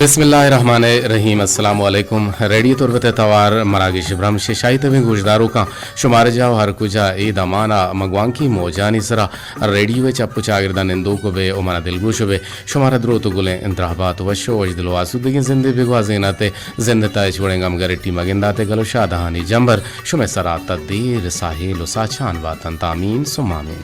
بسم اللہ الرحمن الرحیم۔ السلام علیکم۔ ریڈیو تربت ءِ توار مراگش برمش ءِ شاہی تبیں گوشداروکاں، شمارا جاہ ءُ ہر کجا اے دمان ءَ مگوانکی موجانی سرا ریڈیو ءِ چپ ءُ چاگرد ءَ نندوک بئے ءُ منا دلگوش بئے۔ شمارا دروت ءُ گلیں درہبات، وش ءُ وشدل ءُ آسودگیں زندے بگوازینات ءُ زند ءِ تہا ہچ وڑیں گمگرٹی مگندات ءُ گل ءُ شادہانی جمبر شمئے سرا تا دیر ساہیل ءُ ساچان باتنت۔ آمین ثم آمین۔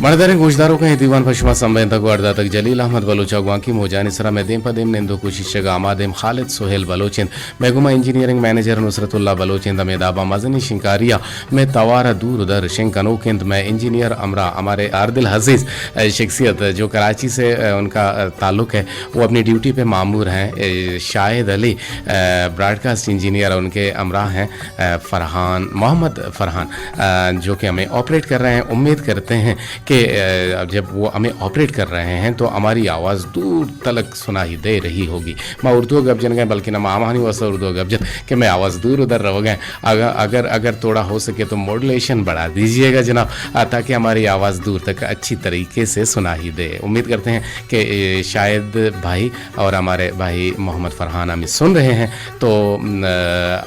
مڑداریں گوشداروکاں، اے دیوان پہ شما سمبھینتگ ءُ اڈ داتگ جلیل احمد بلوچ ءَ۔ گوانکی موجانی سرا مئے دیم پہ دیم نندوک ءُ شیشگ ءَ آمادیں خالد سہیل بلوچ انت۔ مئے گوما انجینئرنگ منیجر نصرت اللہ بلوچ انت۔ ہمے داب ءَ مزنیں شنگکاری ءَ مئے توار ءَ دور ءُ در شنگ کنوک انت۔ مئے انجینئر ہمراہ ہمارے آردل عزیز، اے، شخصیت جو کراچی سے، اے، ان کا، اے، تعلق ہے، وہ اپنی ڈیوٹی پہ مامور ہیں۔ اے، شاہد علی، اے، براڈکاسٹ انجینئر ان کے ہمراہ ہیں۔ اے، فرحان، محمد فرحان، اے، جو کہ ہمیں آپریٹ کر رہے ہیں۔ امید کرتے ہیں کہ، اے، جب وہ ہمیں آپریٹ کر رہے ہیں تو ہماری آواز دور تلک سنائی دے رہی ہوگی۔ ما اردو ءَ گپ جنگ ءَ، بلکہ ما آوانی واسطہ اردو ءَ گپ جن کہ مئے آواز دور ءُ در روگ ءَ۔ اگر، اگر، اگر توڑا ہو سکے تو ماڈولیشن بڑھا دیجیے گا جناب، آ، تاکہ ہماری آواز دور تک اچھی طریقے سے سنائی دے۔ امید کرتے ہیں کہ، اے، شاہد بھائی اور ہمارے بھائی محمد فرحان ہمیں سن رہے ہیں تو، م،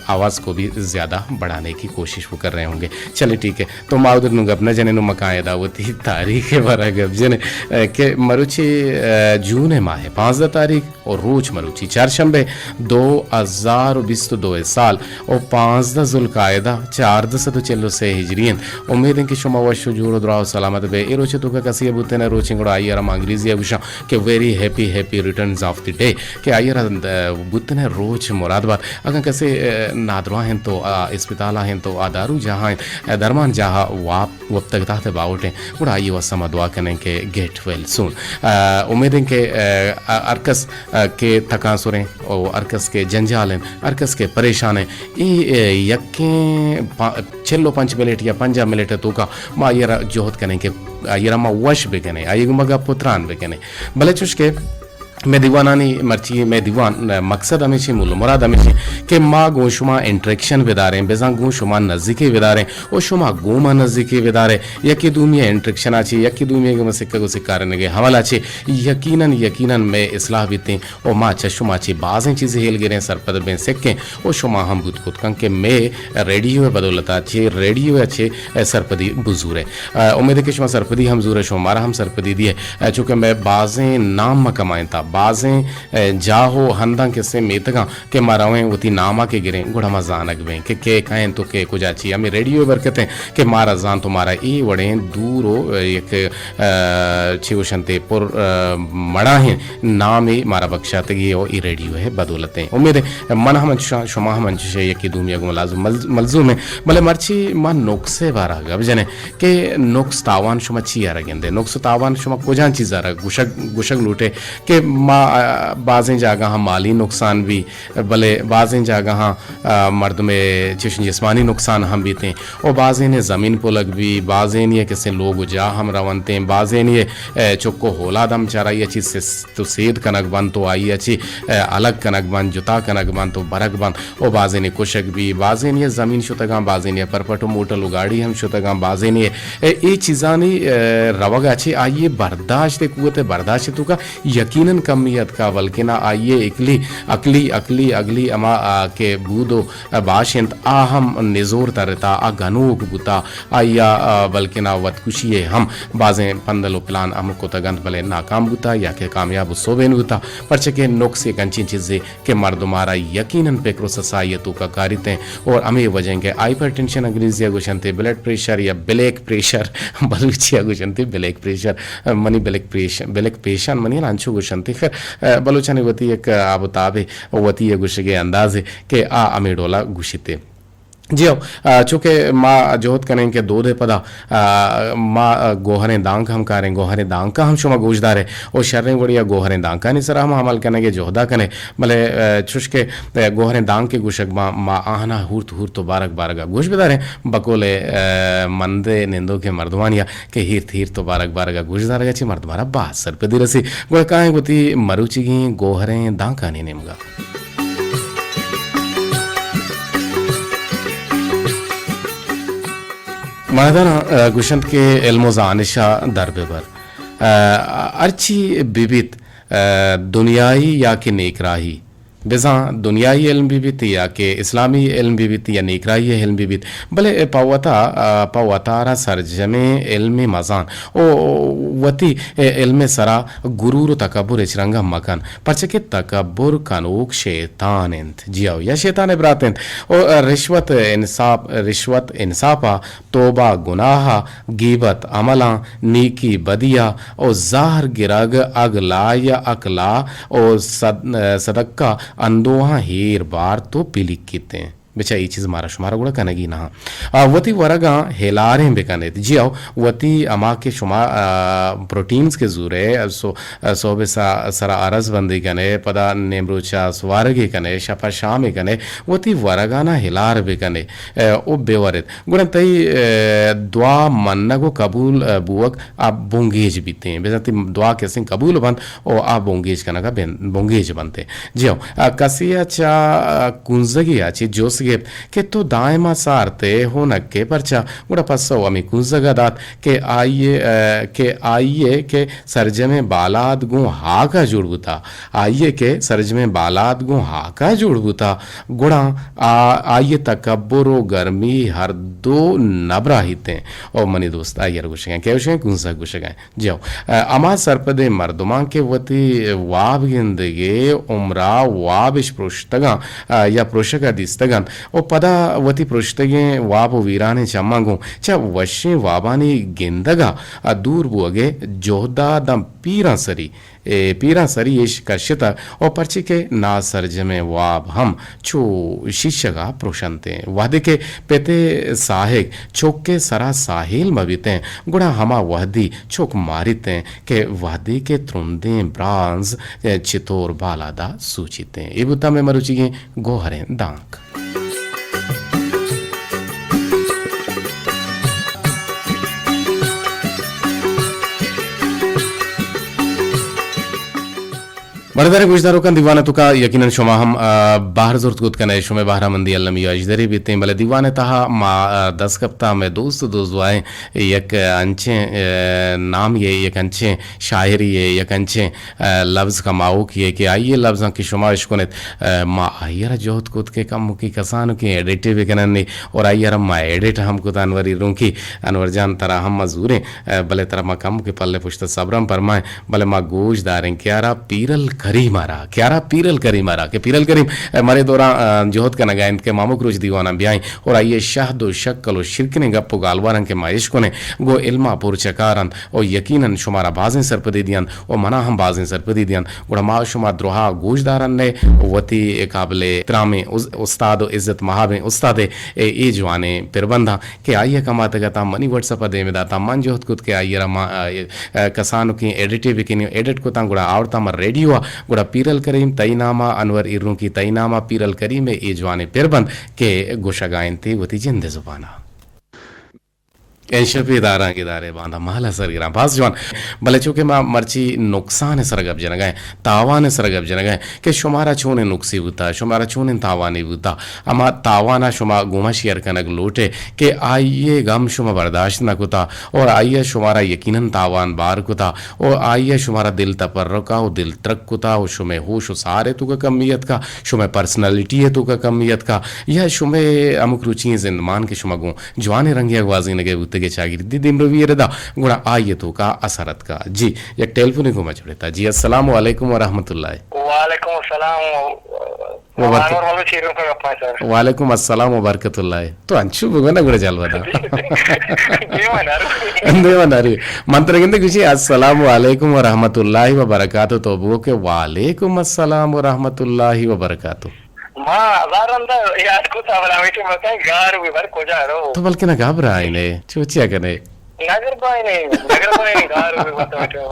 آواز کو بھی زیادہ بڑھانے کی کوشش وہ کر رہے ہوں گے۔ چلے ٹھیک ہے، تو ما اود ءَ نوں گپ نہ جنیں، نوں ما کائیں ادا وتی تاریخ ءِ بارہ ءَ گپ جنیں، اے، کہ مروچی، اے، جون ءِ ماہ ءِ پانزدہ تاریخ ءُ روچ مروچی چارشنبے، دو ہزار ءُ بیست ءُ دو ءِ سال ءُ پانزدہ ذوالقعدہ چاردہ سد ءُ چل ءُ سے ہجری انت۔ امید انت کہ شما وش ءُ جوڑ ءُ دراہ ءُ سلامت بئے۔ اے روچ ءِ توکا کسے ءَ بوتیں روچ انت، گڑا آئی ءَ را ما انگریزی ءَ گوشاں کہ ویری ہیپی، ہیپی ریٹرنز آف دی ڈے، کہ آئی ءَ را، اے، بوتیں روچ مراد بات۔ اگاں کسے، اے، نادراہ انت تو آ اسپتال ءَ انت تو آ دارو جاہ ءَ انت، اے، درمان جاہ ءَ واب وپتگ تحت باہوٹ انت، گڑا آئی ءِ واسطہ ما دعا کنیں کہ گیٹ ویل سون۔ آ، امید انت کہ، آ، ہر کس، آ، کہ تکانسر انت، او ہر کس کہ جنجال انت، ہر کس کہ پریشان انت، اے، اے، یکیں پا-، چل ءُ پنچ منٹ یا پنجاہ منٹ ءِ توکا ما آئی ءَ را جہد کنیں کہ آئی ءَ را ما وش بکنیں، آئی ءِ گوما گپ ءُ تران بکنیں۔ بلے چوش کہ مئے دیوانانی مرچی مئے دیوان، ء، مقصد ہمیشی، مول ء مراد ہمیشی کہ ما گوں شما انٹریکشن بداریں، بزاں گوں شما نزیکی بداریں و شما گوں ما نزیکی بدارے۔ یکے دومی ء انٹریکشن ء چہ، یکے دومی ء گوں سکگ و سکارینگ ء حوالہ چہ یقیناً، یقیناً مئے اصلاح بیتیں و ما چہ شما چہ بازیں چیزے ہیل گریں، سرپد بیں، سکیں و شما ہم بوت کت کن کہ مئے ریڈیو ء بدولت ء چہ، ریڈیو ء چہ سرپدی بزورے۔ ء، امید کہ شما سرپدی ہم زورے، شما مارا ہم سرپدی دیئے۔ ء، چونکہ مئے بازیں نام ما کمائینتا، بازیں، ء، جاہ و ہنداں کسے میتگاں کہ ما رویں وتی ناما کہ گریں، گڑا ما زانگ بیں کہ کئے کئے انت و کئے کجا چی۔ ہمے ریڈیو ء برکت انت کہ مارا زانت و مارا اے وڑیں دور و، ء، یک، ء، چی گوشنتے پر، ء، مڑاہیں نامے مارا بخشاتگی و اے ریڈیو ء بدولت انت۔ امید انت من ہم انچشاں، شما ہم انچشے یکے دومی ء گوں لازم مل-، ملزوم انت۔ بلے مرچی ما نقص ء بارہ گپ جنیں کہ نقص تاوان شما چی ء را گندے؟ نقص و تاوان شما کجان چیز ء را گوشگ، گوشگ لوٹے کہ ما، ء، بازیں جاگہاں مالی نقصان بی، بلے بازیں جاگہاں، ء، مردم ء چشیں جسمانی نقصان ہم بیتیں و بازینے زمین پلگ بی، بازینے کسیں لوگ و جاہ ہم رونتیں، بازینے، ء، چک و ہولاد ہم چرائی ء چیز سس تو سید کنگ بنت و آئی ء چہ، ء، الگ کنگ بنت، جتا کنگ بنت و برگ بنت و بازینے کشگ بی، بازینے زمین شتگاں، بازینے پرپٹ و موٹل و گاڑی ہم شتگاں، بازینے، ء، اے چیزانی، ء، روگ ء چہ آئی ء برداشت، قوت برداشت توکا یقیناً کمی اتکا، بلکنا آئی ء اکلی، عقلی، عقلی، عقلی ہما، ء، کہ بود و باش انت، آ ہم نزور ترتا، آ گنوک بوتا، آئی ء، ء، بلکنا وتکشی ء ہم بازیں پندل و پلان ہم کتگ انت، بلے ناکام بوتا یا کہ کامیاب و سوبین بوتا، پرچہ کہ نقص یک انچیں چیزے کہ مردم آرا یقیناً پکر و سسائی ء توکا کاریت انت اور ہمے وجہ انت کہ ہائپر ٹینشن انگریزی ء گوشنتے، بلڈ پریشر یا بلیک پریشر بلوچی ء گوشنتے بلیک پریشر، منی بلیک پریش-، بلیک پیشن منی انچو گوشنتے۔ خیر، ء، بلوچانی وتی یک آب و تابے، وتی ء گوشگے اندازے کہ آ ہمے ڈولا گوشیتے۔ جی ہو، آ، چونکہ ما جہد کنیں کہ دود ء پدا، آ، ما، آ، گوہریں دانک ہم کاریں، گوہریں دانکاں ہم شما گوش دارے و شریں وڑی ء گوہریں دانکانی سرا ہم عمل کنگ ء جہدا کنے، بلے، آ، چوش کہ، آ، گوہریں دانک ء گوشگ ما، ما آہنا ہورت ہورت و بارگ بارگ ء گوش بداریں، بقول، آ، مند نندوکیں مردمانی ء کہ ہیرت ہیرت و بارگ بارگ ء گوش دارگ ء چہ مردمارا باز سرپدی رسی۔ گڑا کائیں وتی مروچیگیں گوہریں دانکانی نیمگا۔ مردان، ء، گوشنت کہ علم و زانش ء در ببر۔ ء، ہرچی بہ بیت، ء، دنیائی یا کہ نیکراہی، بزاں دنیائی علم بہ بیت یا کہ اسلامی علم بہ بیت یا نیکراہی علم بہ بیت، بلے پہ وتا، ء، پہ وتارا سرجمیں علم مزان او وتی علم سرا غرور و تکبر ہچ رنگا مکن، پرچہ کہ تکبر کنوک شیطان انت، جی ہو، یا شیطان برات انت۔ او رشوت انصاف، رشوت انصافا، توبہ گناہا، گیبت عملاں، نیکی بدیا، او زہر گرگ اگلا یا اکلا، او صد-، صدقہ اندوہاں ہیر بار تو پلیکیتیں۔ بچا اے چیز مارا شمارا گڑا کنگی نہ آ، وتی ورگاں ہلاریں بکن ایت۔ جی ہو، وتی ہما کہ شما، آ، پروٹینز کہ زورے، سو-، آ، صحب سا-، سرا ارز بندی کنے، پدا نیمروچا سوارگی کنے، شپا شامی کنے، وتی ورگانا ہلار بکنے، آ، او بورت۔ گڑا تئی، آ، دعا منگ و قبول، آ، بوگ آ بنگیج بیتیں۔ بزاں تئی دعا کسیں قبول بنت او آ بنگیج کنگا بن-، بنگیج بنتے۔ جی ہو، آ، کسے ء چہ، آ، کنزگے ء چہ جست گپت کہ تو دائما سارت ئے ہونک ئے پرچا؟ گڑا پسو ہمے کنزگ ء دات کہ آئی ء، آ، کہ آئی ء کہ سرجمیں بالاد گوں ہاک ء جوڑ بوتا، آئی ء کہ سرجمیں بالاد گوں ہاک ء جوڑ بوتا، گڑا آ، آئی ء تکبر و گرمی ہر دو نبراہیتیں۔ او منی دوست، آئی ء را گوشگیں، کہ گوشگیں کنزگ گوشگیں۔ جی ہو، ء، ہما سرپدیں مردماں کہ وتی واب گندگے عمرا وابش پروشتگاں، ء، یا پروشگا دیستگ انت و پدا وتی پروشتگیں واب و ویرانیں چماں گوں چہ وشیں وابانی گندگا، ء، دور بوگے جہدا داں پیراں سری، اے پیراں سری اش کشتگ و پرچے کہ ناسرجمیں واب ہم چو شیشگا پروشنتیں۔ وہدے کہ پت ء ساہگ چک ء سرا ساہیل مہ بیتیں، گڑا ہما وہدی چک ماریتیں کہ وہدے کہ ترندیں برانز چتور بالادا سوچیتیں۔ اے بوتا مئے مروچیگیں گوہریں دانک۔ بڑداریں گوشداروکاں، دیوان ء توکا یقیناً شما ہم، آ، بہر زرت کت کنئے، شمئے بہرامندی المی و اژدری بیتیں، بلے دیوان ء تہا ما، آ، دست کپتا مئے دوست و دوزواہیں یک، آ، انچیں، آ، نام یے، یک انچیں شاعری یے، یک انچیں، آ، لبز کماؤک یے کہ آئی ء لبزاں کہ شما اشکنت، آ، ما آئی ء را جہد کت کہ کمکی کسانکیں ایڈیٹے بکنن اور آئی ء را ما ایڈیٹ ہم کت۔ انوری رونکی، انور جان ترا ہم ما زوریں، آ، بلے ترا ما کمکے پلے پشت ء صبرم پرمائیں۔ بلے ما گوش داریں کیارا پیرل کریم ء را، کیارا پیرل کریم ء را، کہ پیرل کریم، ء، مرے دوران، ء، جہد کنگ ء انت کہ ما ہمک روچ دیوان ء بیائیں اور آئی ء شہد و شکل و شیرکنیں گپ و گالواراں کہ ما اشکنیں، گوں علم ء پر چکار انت و یقیناً شمارا بازیں سرپدی دیان و منا ہم بازیں سرپدی دیان۔ گڑا ما شما دراہ گوش دارن ء وتی قابل احترامیں اس-، استاد و عزت مہابیں استاد ء اے، اے جوانیں پربنداں کہ آئی ء کماتگ اتاں، منی وٹس اپ ء دیم ء داتاں، من جہد کت کہ آئی ء را ما، آ، آ، کسانکیں ایڈیٹے بکنیں، ایڈٹ کتاں، گڑا آورتاں من ریڈیو ء، گڑا پیرل کریم تئی نام ء، انور ایرونکی تئی نام ء، پیرل کریم ء اے جوانیں پربند کہ گوشگ ء انت وتی جند ء زبان ء۔ انشپی داراں گدارے باندا مالا سرگراں، باز جوان۔ بلے چونکہ ما مرچی نقصان ء سر گپ جنگ ء، تاوان ء سر گپ جنگ ء، کہ شمارا چونیں نقصے بوتا، شمارا چونیں تاوانے بوتا، ہما تاوان ء شما گوما شیئر کنگ لوٹے کہ آئی ء غم شما برداشت نہ کتا اور آئی ء شمارا یقیناً تاوان بار کتا اور آئی ء شمارا دل تپرکا و دل ترک کتا و شمئے ہوش و سار ء توکا کمی اتکا، شمئے پرسنالٹی ء توکا کمی اتکا یا شمئے ہمک روچی ئیں زندمان کہ شما گوں جوانیں رنگے ء گوازینگ ء بوتگ ء چاگردی دیمروی ء ردا، گڑا آئی ء توکا اثر اتکا۔ جی، یک ٹیلیفونے گوں ما جڑتا۔ جی، السلام علیکم و رحمت اللہ۔ وعلیکم السلام و، و برکت-، انور ملو چیروں کا گپا سر۔ وعلیکم السلام و برکت اللہ۔ تو انچو بگو نا گڑا جلوہ دا۔ دیما نارو۔ دیما نارو۔ من ترا گندے گوشی، السلام علیکم و رحمت اللہ و برکاتہ، تو بگو کہ وعلیکم السلام و رحمت اللہ و برکاتہ۔ ما ہزار رندا یاد کتا، بلے ہمیشہ مکن گار ہوئی بر کجا رو۔ تو بلکنا گھبرائینے، چوچیا کنے؟ نگر بائینے، نگر بائینے گار ہوئی بر کجا۔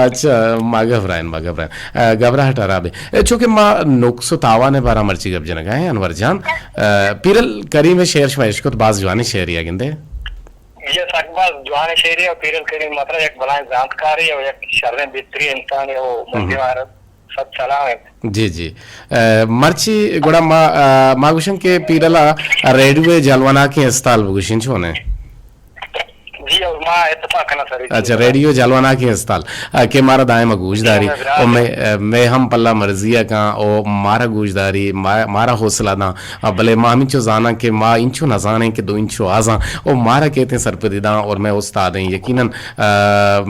اچھا، ما گھبرائن، ما گھبرائن۔ آ، گھبراہٹ آرا بے۔ اے، چونکہ ما نقص و تاوان بارا مرچی گپ جنگا ہیں، انور جان۔ آ، پیرل کریم شعر شما اشکت، باز جوانی شعری گندے۔ یہ سک باز جوان شعری و پیرل کریم مطلب یک بلائیں زانتکاری و یک شریں بہتری انسان ہے، وہ ہم۔ بندے وار سب سلام ہے۔ جی، جی۔ آ، مرچی گڑا ما، آ، ما گوشن کہ پیرلا ریڈیو جلواناکیں استال بگوشن چونے؟ جی، او ما اتفاق کناں سر، اچھا، ریڈیو جلوہ ناکیں استال، آ، کہ مارا دائم گوش داری۔ جی، او مئے، آ، مئے ہم پلہ مرضی ءَ کاں، او مارا گوش داری، ما-، مارا حوصلہ داں۔ آ، بلے ما ہمینچو زاناں کہ ما انچو نہ زانیں کہ دو انچو آزاں۔ او مارا کہتیں سرپدی داں اور مئے استادیں، یقیناً، آ،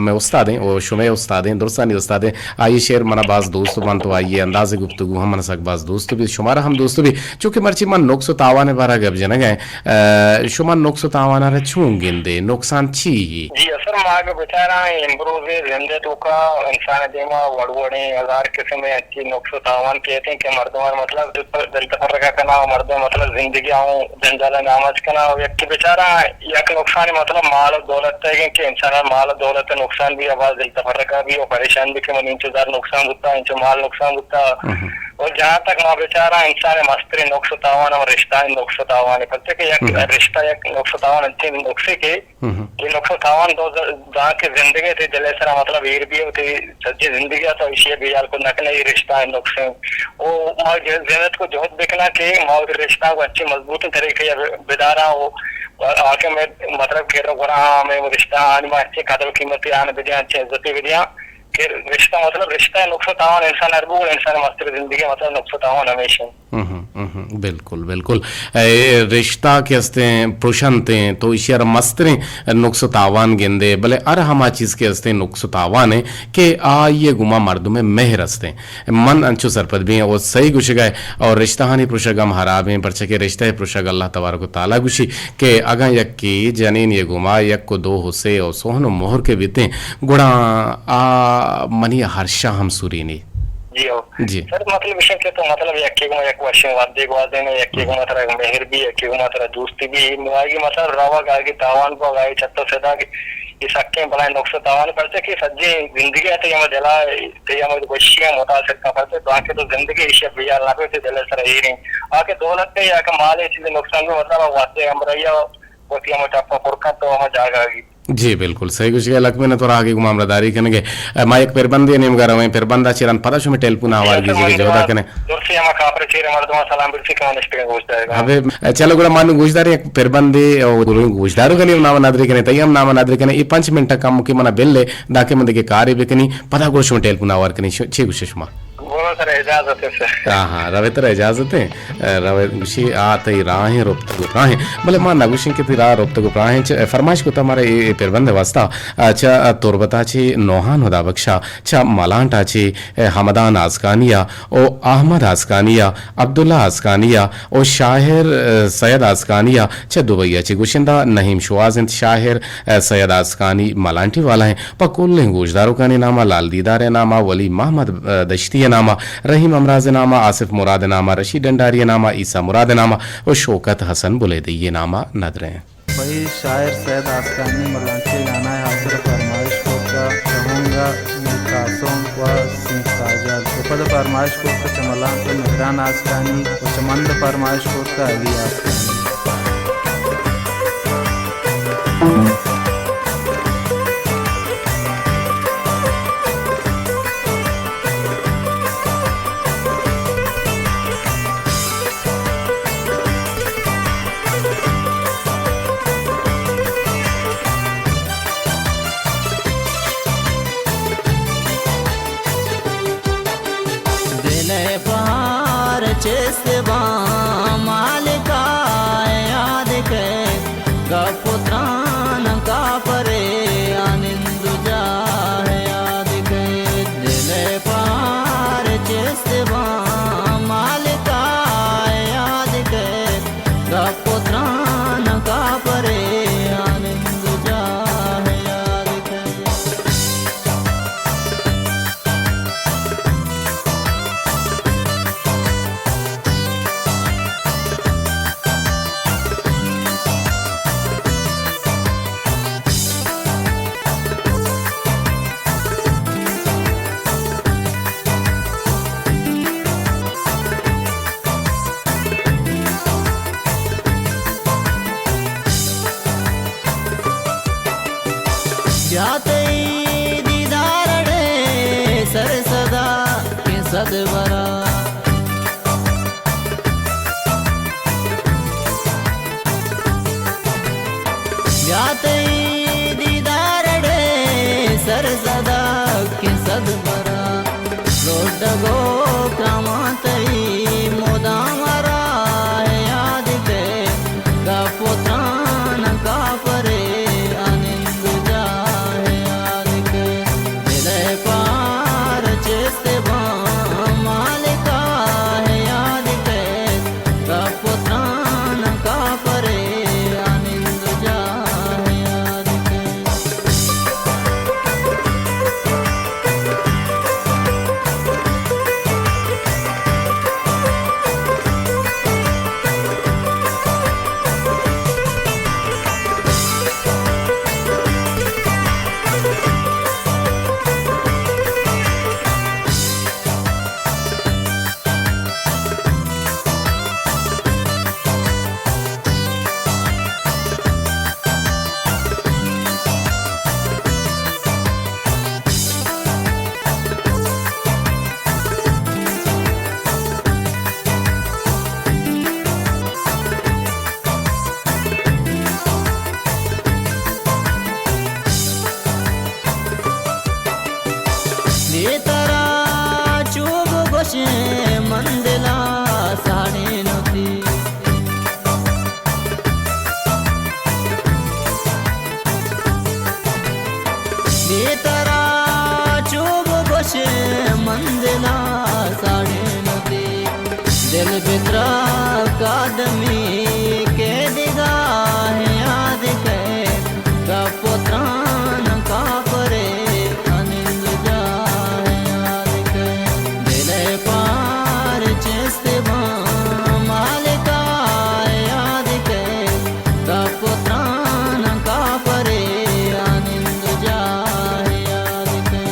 مئے استادیں، او شمئے استادیں، درستانی استادیں، آئی شعر منا باز دوست بنت و آئی انداز گفتگو ہم منا سک باز دوست بی، شمارا ہم دوست بی، چونکہ مرچی من نقص و تاوان بارا گپ جنگ ءَ۔ آ، شما نقص و تاوان ءَ را چون گندے؟ نقصان چی یے؟ جی، اصل ما اگہ بچاراں، امروز زند ءِ توکا انسان ءِ دیما وڑ وڑیں ہزار قسم ءِ انچیں نقص و تاوان کیت انت کہ مردم ءَ مطلب دل پر-، دل تفرقہ کناں و مردم مطلب زندگی ءَ اوں جنجال ءِ ناماز کناں و یکے بچاراں یک نقصان مطلب مال و دولت ءِ کہ انسان ءَ مال و دولت ءِ نقصان بی و باز دل تفرقہ بی و پریشان بی کہ من انچو زر نقصان بوتا، انچو مال نقصان بوتا۔ و جہاں تک ما بچاراں، انسان ءِ مستریں نقص و تاوان ہم رشتہ ءِ نقص و تاوان ءِ، پرچہ کہ یک رشتہ یک نقص و تاوان انچیں نقصے کہ اے نقص و تاوان دو ز-، داں کہ زندگی ءَ تئی دل ءِ سرا مطلب ایر بی و تئی سجیں زندگی ءَ تو ایشی ءَ بے ہیال کت نہ کنے، اے رشتہ ءِ نقص ایں۔ او ما ج-، زحمت کو جہد بکناں کہ ما وتی رشتہ کو انچیں مضبوطیں طریقے ءَ ب-، بداراں و آ کہ مئے مطلب کہ گڑا ہمے رشتہ آنی ما انچیں قدر و قیمتے آں بدیاں، انچیں عزتے بدیاں۔ کہ رشتہ، مطلب، رشتہ ءِ نقص و تاوان انسان ءَ ہر بگڑ، انسان ءِ مستریں زندگی ءِ مطلب نقص و تاوان ہمیش انت۔ اہم، اہم، بالکل، بالکل۔ اے رشتہ کہ استیں، پروشنت انت، تو ایشی ءَ را مستریں نقص و تاوان گندے، بلے ہر ہما چیز کہ استیں نقص و تاوان انت کہ آئی ءِ گوما مردم ءِ مہر استیں۔ من انچو سرپد بیں اور صحیح گوشگا ہے اور رشتہانی پروشگ ہم حراب ہیں، پرچہ کہ رشتہ ءِ پروشگ اللہ تبارک و تعالی گوشی کہ اگاں یکے جنینے ءِ گوما یک و دو و سے و سہن و مہر کہ بیتیں، گڑا آ منی ہرشا ہم سرینی۔ جی ہو۔ جی۔ سر، مطلب ایش کہ تو مطلب یکے گوما یک وشیں وھدے گوازینے، یکے گوما ترا مہر بی، یکے گوما ترا دوستی بی، نو آئی مطلب روگ، آئی تاوان بوگ، آئی چٹ و سداگ، اے سکیں بلائیں نقص و تاوان، پرچہ کہ سجیں زندگی ءَ تئی ہما دل ءَ، تئی ہما وشی ءَ متاثر کن، پرچہ تو آنکہ تو زندگی ایشی ءَ بے ہیال نہ بے، تئی دل ءِ سرا ایر انت۔ آ کہ دولت ءِ یا کہ مال ءِ چیزے نقصان بی، مطلب آ وھدے ہمراہی ءَ وتی ہما ٹپ ءَ پر کنت و ہما جاگہ ءَ گیت۔ جی، بالکل صحیح گوشگ ءَ، لکھ منت ترا آ کہ گوں ما ہمراہداری کنگ ءَ۔ اے، ما یک پربندے نیمگا رویں، پربند ءَ چہ رند پدا شمئے ٹیلیفون ءَ ہوار گیجگ ءِ جہد ءَ کنیں۔ درستی ہما کافر چیر مردماں سلام برسی کہ ما نشتگیں گوشداروکاں۔ ابے، چلو گڑا ما نوں گوشداریں یک پربندے، او گلیں گوشداروکانی ہم نام ءَ ندر کنیں، تئی ہم نام ءَ ندر کنیں، اے پنچ منٹ کم کہ منا بل ئے، دانکہ من دگہ کارے بکنیں، پدا گڑا شمئے ٹیلیفون ءَ ہوار کنیں، چے گوشے شما؟ گڑا سر اجازت ہے سر۔ ہاں، ہاں، روے ترا اجازت ہے۔ روے گوشی آ تئی راہیں رپتگ و پراہیں۔ بلے ما نگوشیں کہ تئی راہ رپتگ و پراہیں۔ چہ فرمائش کتا مارا اے، اے پربند ءِ واسطہ، آ، چہ تربتا چہ نوحان ہدا بخشا، چہ ملانٹا چہ، اے، حمدان آسکانیا او احمد آسکانیا، عبداللہ آسکانیا او شاعر، اے، سید آسکانیا، چہ دبئی ءَ چہ گوشندہ نعیم شواز انت، شاعر، اے، سید آسکانی ملانٹی والا ہیں۔ پہ کلیں گوشداروکانی نام ءَ، لال دیدار ءِ نام ءَ، ولی محمد، اے، دشتی ءِ نام ءَ، رحیم امراز ءِ نام ءَ، آصف مراد ءِ نام ءَ، رشید ڈنڈاری ءِ نام ءَ، عیسی مراد ءِ نام ءَ و شوکت حسن بلیدئی ءِ نام ءَ ندریں۔ پہ شاعر سید آسکانی ملانٹی گانا ءِ ہاتر ءَ فرمائش کرتا، چہ ہنگا میر قاسم و سیم ساجد و پد فرمائش کرتا چہ ملانٹ مہران آسکانی و چہ مند فرمائش کرتا علی آسکانی۔ دل ءِ پہار چست باں مالکا یاد کئے، گپ و تران کافرے آ نند و جاہ یاد کئے۔ دل ءِ پہار چست باں مالکا یاد کئے، گپ و تران کافرے آ نند و جاہ یاد کئے۔ بیا تئی دیدار اڑے سر صدا کہ صد برا۔ بیا تئی صد برا لوٹگو کماں تئی مدام راہ یاد کئے، گپ و تران کافرے انند جاہ یاد کئے، دل ءِ پار چست باں مالکا یاد کئے، گپ و تران کافرے انند جاہ یاد کئے۔ نی ترا چو بگوشیں من دلا ساڑینتی۔ نی ترا چو بگوشیں من دلا ساڑینتی۔ دل بترا قدمی کے دگاہ یاد کئے۔ گپ و تران کافرے انند جاہ یاد کئے۔ دل ءِ پار چست باں مالکا یاد کئے۔ گپ و تران کافرے انند جاہ یاد کئے۔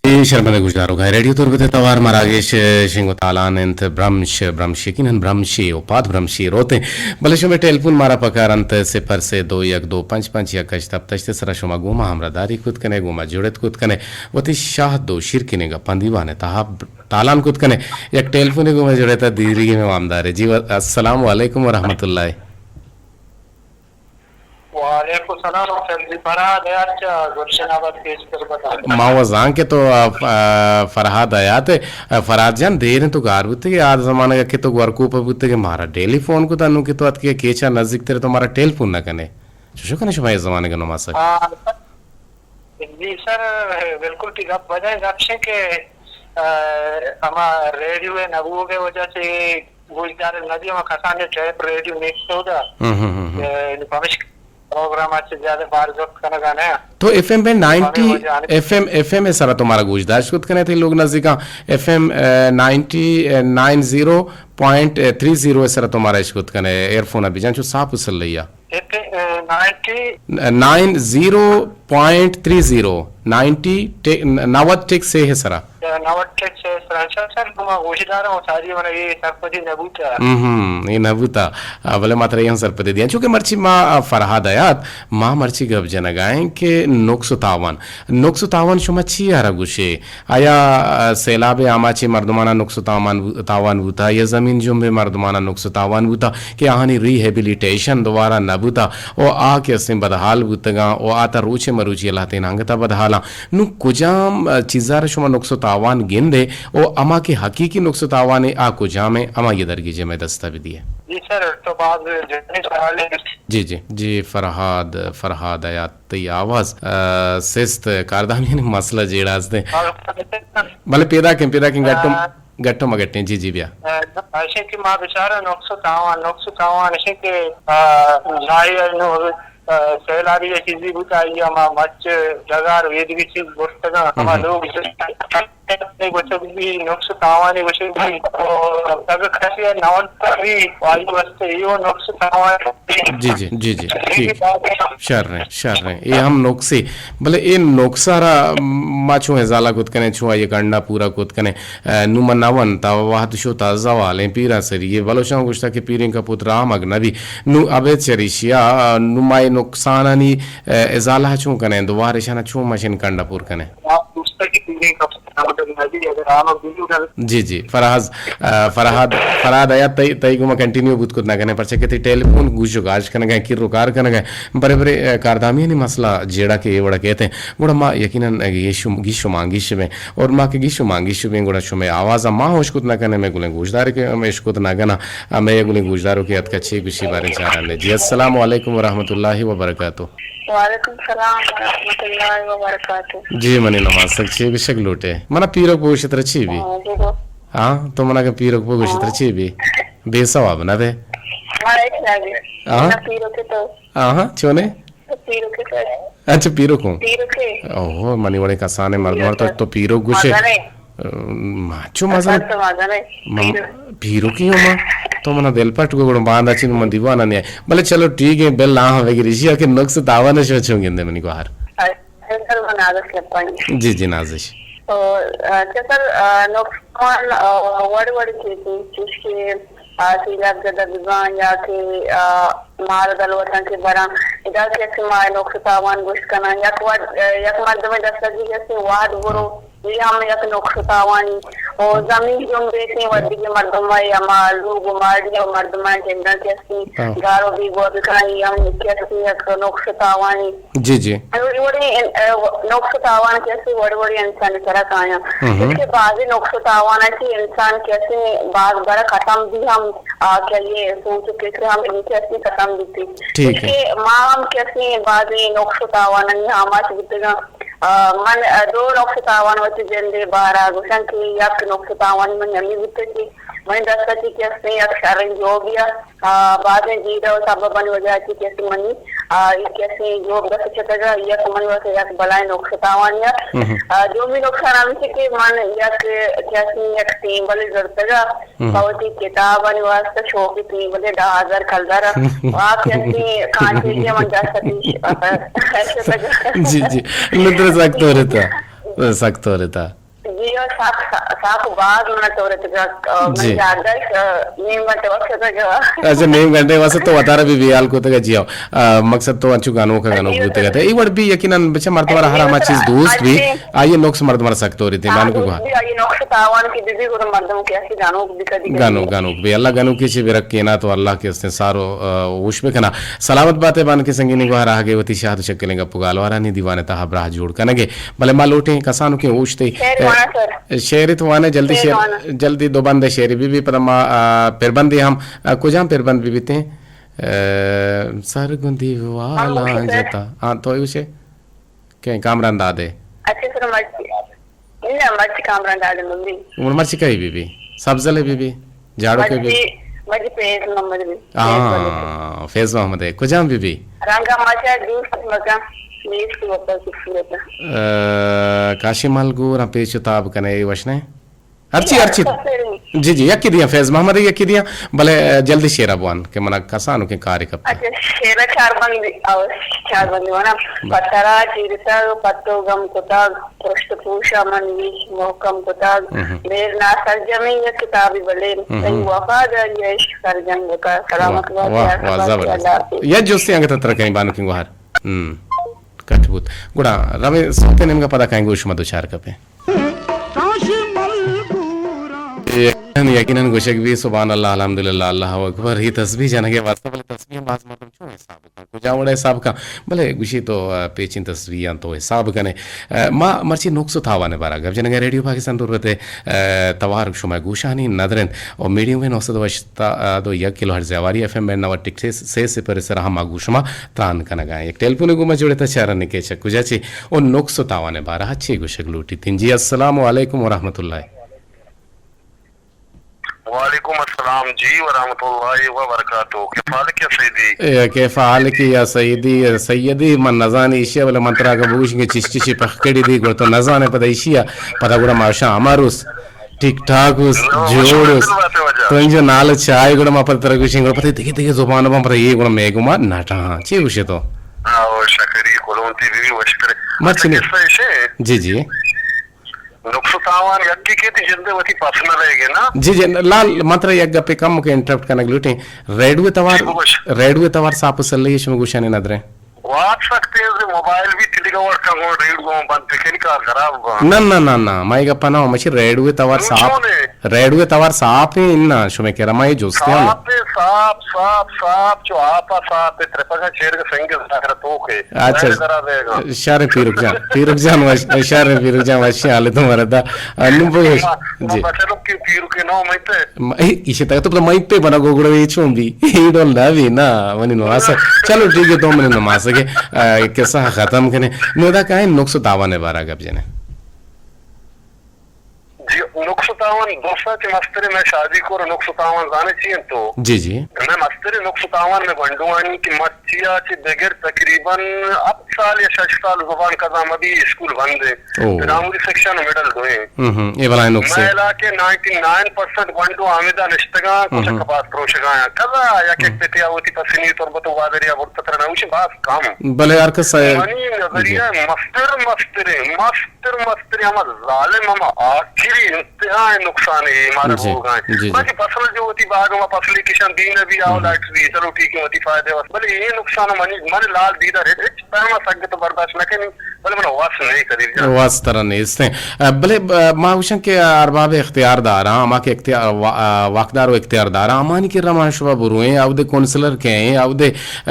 اے شرمندہ گوشداروکاں، ریڈیو تربت ءِ توار مراگش شنگ و تالان انت، برمش، برمش یقیناً برمشے و پاد برمشے روت انت، بلے شمئے ٹیلیفون مارا پکار انت، صفر سے دو یک دو پنچ پنچ یک ہشت ہپت ہشت ءِ سرا شما گوما ہمراہداری کت کنے، گوما جڑت کت کنے، وتی شاہد و شیرکنیں گپاں دیوان ءِ تہا تالان کت کنے۔ یک ٹیلیفونے گوما جڑتا، دیریگیں مئے وامدارے۔ جی و-، السلام علیکم و رحمت اللہ۔ وعلیکم السلام، فیضی فرہاد حیات چہ گلشن آباد پیش خدمت۔ ما و زان کہ تو، آ، ف-، آ، فرہاد حیات ئے۔ آ، فرہاد جان، دیر انت تو گار بوتگے، آ زمانگ کہ تو گورکوپ بوتگے، مارا ڈیلی فون کتا، نوں کہ تو اتکے کیچا نزیک تر تو مارا ٹیلیفون نہ کنے۔ چوشو کنے شما اے زمانگ نماسگ؟ آ، جی سر، بالکل تی گپ بجائے گپ شے کہ، آ، ہما ریڈیو نبوگ وجہ سے گوشدار نہ بی، ہما کسانیں ٹیپ ریڈیو نیست ہوتا۔ ہم، ہم، ہم، ہم۔ اے، پمش پروگرام اچ زیادہ بار گپ کنگا نہ۔ تو ایف ایم پہ نائنٹی، پمے وجہ ایف ایم، ایف ایم سرا تو مارا گوشداشت کت کنے تئی لوگ نزدیکاں، ایف ایم، اے، نائنٹی، اے، نائن زیرو پوائنٹ تھری زیرو سرا تو مارا اش کت کنے، ایئر فون بجان چو صاف و سلیا۔ ایف ایم، اے، نائنٹی۔ نائن زیرو پوائنٹ تھری زیرو، نائنٹی ٹے-، نود ٹک سے ہے سرا۔ نود ٹک سے سرا، اچھا سر، تو ما گوشدار ہوں، ساری من یہ سرپدی نبوتا۔ ہم، ہم، یہ نبوتا۔ آ، بلے ما ترا یہ ہم سرپدی دیاں۔ چونکہ مرچی ما، آ، فرہاد حیات، ما مرچی گپ جنگائیں کہ نقص و تاوان۔ نقص و تاوان شما چی آرا گوشے؟ آیا، آ، سیلاب ءِ آماچیں مردماناں نقص و تاوان بو-، تاوان بوتہ یا زمین جنب ءِ مردماناں نقص و تاوان بوتہ کہ آہانی ری ہیبیلیٹیشن دوبارہ نہ بوتہ و آ کہ استیں بدحال بوتگاں و آ تا روچے مروچی ءَ لہتیں انگتا بدحالاں۔ نوں کجام، آ، چیزا را شما نقص و تاوان گندے و ہما کہ حقیقی نقص و تاوانے آ کجامیں، ہمائی ءِ درگیجے مئے دستا بدیے۔ جی سر، تو باز جوانیں سوالے۔ جی، جی، جی، فرہاد، فرہاد حیات۔ تئی آواز، آ، سست، کاردامیانی مسئلہ جیڑہ است انت۔ بلے پیداکیں، پیداکیں، گٹم، آ، گٹم گٹیں، جی، جی، بیا۔ آ، ایشی کہ ما بچارا نقص و تاوان، نقص و تاوان ایشی کہ، آ، ظاہر ہے نو، آ، سیلابی یا چیزی بوتا، یا ما مچ، ڈگار، ویدگی چیز برتگاں، ہما ہم۔ لوگ گوشگ بی، نقص تاوانے گوشگ بی، اور اگر کسی نود بی، واجب است ایو نقص تاوان۔ جی، جی، جی، جی، ٹھیک۔ شر ہیں، شر ہیں۔ اے ہم نقصے، بلے اے نقص را ما چون ازالہ کت کنیں، چون آئی کنڈا پورا کت کنیں۔ اے، نوں من نہ ونت، وہد شت زوالیں پیراں سری۔ اے بلوچاں گوشتا کہ پیریں کپوت رحمگ نہ بی۔ نوں ابید چریشیا، نوں ما اے نقصانانی، اے، ازالہ چون کنیں، دوبارہ اشانا چون مشین کنڈا پور کنیں؟ جی، جی، فرحاز، آ، فرحاد، فرحاد آیا تئی، تئی گوما کنٹینیو بوت کت نہ کنے، پرچہ کہ تئی ٹیلیفون گوش و گاش کنگا، کر و کار کنگا، برے برے، آ، کاردامیانی مسئلہ جیڑا کہ اے وڑا کہتے ہیں، گڑا ما یقیناً گیش و، گیش و مانگیش بیں، اور ما کہ گیش و مانگیش بیں، گڑا شمے آواز ما ہوش کت نہ کنے، میں گلیں گوشدار کے ہم اشکت نہ کنا، آ، میں گلیں گوشداروں کے اتکا چھ گوشی بارے چاران دے۔ جی، السلام علیکم ورحمۃ اللہ وبرکاتہ۔ وعلیکم السلام ورحمۃ اللہ وبرکاتہ۔ جی، منی نماز تک چی گشگ لوٹے؟ منا پیرک بگوشت ترا چی بی؟ ہاں، جی، جی۔ ہاں، تو منا کہ پیرک بگوشت ترا چی بی؟ بے ثواب نہ بے؟ ہاں، ہاں؟ پیرک تو۔ ہاں، ہاں، چونے؟ تو پیرک تو۔ اچھا، پیرک ہوں۔ پیرک ہے۔ اوہو، منی وڑے کسانے مرد مر تو، تو پیرک گوشے۔ مزہ نہیں۔ ما چو مزن، تو مزن ہے۔ پیرو کی ہوں ما۔ تو منا دل پٹ گو گڑو باندا چین من دیوانا نہیں۔ بلے چلو ٹھیک ہے، بل آہاں وگی رشیا کہ نقص تاوان شو چون گندے منی گوہر۔ سر، من نازش لپانی۔ جی، جی، نازش۔ تو، آ، چہ سر، آ، نقص تاوان، آ، وڑ وڑ چیزیں، چوش کہ، آ، سیلاب زدہ ببان یا کہ، آ، مار دلوتاں کہ براں، ادا کہ اسے ما نقص تاوان گوشت کناں، یک وڑ، آ، یک مردم دستگی کہ اسے واد برو، اے ہم یک نقص تاوانی۔ و زمین جنبیتیں ودیگیں مردم ء ہما لوگ و ماڑی و مردماں جنداں کہ استی گار و بیگواہ بکناں، اے ہم کہ استی یک نقص تاوانی۔ جی، جی۔ وڑے، وڑے ان-، ا، نقص تاوان کہ استی وڑے وڑے انسانی سرا کایاں۔ اس کے بعضی نقص تاوان ہے کہ انسان کہ استی باز بڑا ختم بھی ہم، آ، کہ یہ سوچ و فکر ہم ان کہ استی ختم بھی تھی۔ ٹھیک ہے۔ اس کے ما ہم کہ استی بعضی نقص تاوان ہم آماچ بیتگاں۔ آ، من، آ، دو نقص تاوان وتی جندے بارا گوشاں کہ یک نقص تاوانی من ہمے بوتگ کہ منی دست ء چہ کہ استیں یک شریں جوبے ء، آ، بازیں جیڑہ و سببانی وجہ ء چہ کہ استیں منی، آ، اے کہ استیں جوب دست ء چتگ ء، یک منی واسطہ یک بلائیں نقص تاوانی ء۔ آ، دومی نقصان ہمیش کہ من یک کہ استیں یک ٹیمبلے زرتگ ء، پہ وتی کتابانی واسطہ شوقی ٹیمبلے دہ ہزار کلدار ء، آ کہ استیں کانچیگی ء من دست ء پیش، آ، شتگ ء۔ جی، جی۔ نوں ترا سک تورتا۔ سک تورتا۔ جی، او سک، سک باز من تورتگ ء، من جی۔ یادداشت، آ، نیم گھنٹے وقت اتگ ء۔ اچھا، نیم گھنٹے واسطہ تو وتارا بھی بیال کتگ ء، جی ہو۔ آ، مقصد تو انچو گنوک ء گنوک جی، بوتگ ء۔ اے وڑ بھی یقیناً بچہ مردم ء را ہر ہما چیز دوست بھی، آئی نقص مردم ء را سک توریت، ہاں، بانک گوہا۔ دوست بھی آئی نقص تاوان کی بی بی گڑا مردم کہ ہستی گنوک بھی کدی گنوک، گنوک بھی۔ اللہ گنوکی چی برکینا تو اللہ کہ استیں سارو، آ، ہوش بکنا۔ سلامت باتے بانک سنگینی گوہا راہ گئے وتی شاہد شکلیں گپ و گالوارانی دیوان تہا براہ جوڑ کنگے۔ بلے ما لوٹیں کسانکیں اوشتے، شعر ء، وانا سر۔ شعر تو وانے جلدی شعر شعر، وانا۔ جلدی دو بند شعر بی بی پدا ما، آ، پربندے ہم، آ، کجام پربند بی بیتے؟ آ، سرگوں دیوالاں ہم اوشے سر۔ جتا۔ ہاں، تو اوشے؟ کہ کامران دادے۔ اچھا سر، مرچی۔ نہ، مرچی کامران دادے من بی۔ عمر مرچی کئی بی بی؟ سبزلے بی بی؟ جاڑو کے بی؟ مرچی، مرچی فیض محمد بی۔ ہاں، فیض محمد ہے۔ کجام بی بی؟ رنگا مچا دوست مکان، نیست وفا خوبصورت۔ آ، کاشی ملگور ہم پیچ و تاب کنے، اے وش نے؟ ہرچی، ہرچی۔ جی، جی، یکی دیاں فیض محمد ہے، یکی دیاں، بلے جلدی شیرا بوان کہ منا کسانکیں کاری کپتا۔ اچھا، شیرا چار بندی، او، چار بندی وانا۔ بس۔ پترا چیرتا، پتو گم کتا۔ پشت پوشا من ویش محکم کتگ۔ مہر ناسرجمیں یک کتابے بلے تئی وفاداری ء عشق سرجم بکا۔ سلامت باتے، واہ، واہ، زبردست۔ اللہ حافظ۔ یک جستے انگت ترا کنیں بانکیں گوہر۔ ہم۔ کٹ بوت۔ گڑا رویں سوتے نیمگا پدا کائیں گوش ما دوچار کپیں۔ یقیناً، یقیناً گوشگ بی سبحان اللہ، الحمدللہ، اللہ اکبر۔ یہ تسبیح جنگ واسطہ، بلے تسبیح باز مردم چون حساب کن، کجا وڑا حساب کن، بلے گوشی تو، آ، پیچیں تسبیحاں تو حساب کنے۔ آ، ما مرچی نقص و تاوان بارا گپ جنگا ریڈیو پاکستان دور بتے، آ، توار شما گوشانی ندرن اور میڈیم ویو نو سد و ہشتاد و یک کلو ہرٹز ہواری ایف ایم بینڈ نود ٹک سے، سے سپر سر ہما گوشما تران کنگا۔ یک ٹیلیفون گوما جوڑتا چارن کے چک کجا چی اور نقص و تاوان بارا چی گوشگ لوٹی تین۔ جی، السلام علیکم ورحمۃ اللہ۔ وعلیکم السلام جی ورحمۃ اللہ وبرکاتہ۔ کیف حالک یا سیدی؟ اے، کیف حالک یا سیدی، سیدی، من نزانی ایشی ءَ، بلے من ترا اگاں بگوشیں کہ چش چشی پخ کڑی دی، گڑا تو نزانے پدا ایشی ءَ، پدا گڑا ما شاں ہما روز ٹھیک ٹھاک اوس، نو، جوڑ اوس۔ تو انجو نال چائے گڑا ما پدا ترا گوشیں، گڑا پدا دگہ دگہ زبان باں، پدا یہ گڑا مے گما نٹاں۔ چی گوشے تو؟ آو، شکری، کلونتی بی بی وشتر۔ مرچی اچھا، نہیں۔ قصہ ایشے؟ جی، جی۔ نقص و تاوان یکی کہ تی جندے وتی پسنل ہے گے نا؟ جی، جی، لال، من ترا یک گپے کم کہ انٹرپٹ کنگ لوٹیں۔ ریڈیو توار، جی، بگوش۔ ریڈیو توار ساپ و سلے شما گوشانے ندرے؟ وات سک تیز، موبائل بھی تلیگا وڑ کن گون، ریڈیو بند بکنی کار خراب با۔ نہ، نہ، نہ، نہ، ما یہ گپا نہ، مچی ریڈیو توار ساپ۔ ریڈیو توار ساپ ہیں، اناں شمے کرا ما یہ جوستیاں۔ ساپ، ساپ، ساپ، ساپ، چو آپا ساپ، ترپگا چیرگ سنگ زہر توکے۔ اچھا۔ شر پیرک جان، پیرک جان وش، شر پیرک جان وش حال تمہارا دا۔ انو بگوش۔ جی۔ بچلو کہ پیرک نو مئیتے۔ ایشی تک تو مئیتے بنا گوگڑو یہ چون بھی۔ یہ ڈول دا بھی نا، منی نماز۔ چلو ٹھیک ہے، تو منی نماز کے، آ، قصہ ختم کنے۔ نو دا کہیں نقص و تاوان بارا گپ جنے۔ جی، نقص و تاوان دوستا چہ مستریں مئے شادی کور نقص و تاوان زانے چی انت تو؟ جی، جی۔ مئے مستریں نقص و تاوان مئے گونڈوانی کہ مرچیا چہ بگر تقریباً ہفت سال یا شش سال زبان کزا مبی اسکول بند ہے۔ او۔ پرائمری سیکشن و مڈل دوئیں۔ ہم، ہم، اے بلائیں نقص ہے۔ مئے علاقے نائنٹی نائن پرسنٹ گونڈو آمیدا نشتگاں، ہم، کچک ہم۔ کپاس پروشگاں۔ کزا یک ہم۔ یک پتیا ہوتی پسنی تربت و بادریا برتتر نہ ہوشی باز کم۔ بلے ہر کس منی نظریہ جی۔ مستر مستریں، مست مستر مستریں ہما ظالم ہما آخری انتہا نقصان ہے مارا جی، بوگا ہے۔ جی، جی۔ باقی فصل جو وتی باغ ما فصلی کشن دین بھی آو ہم۔ لائٹ بھی، چلو ٹھیک ہے، وتی فائدے واسطے۔ بلے یہ نقصان منی، من لال دیدار ہے، ہچ پیما سگت برداشت نہ کنی، بلے من واس نہیں قدیر جان۔ واس ترا نیست ہیں۔ آ، بلے، آ، ما گوشن کہ ارباب اختیار داراں، ہما کہ اختیار، وا-، آ، واکدار و اختیار داراں، ہمانی کہ رمان شبہ برویں، اودے کونسلر کہیں، اودے، آ،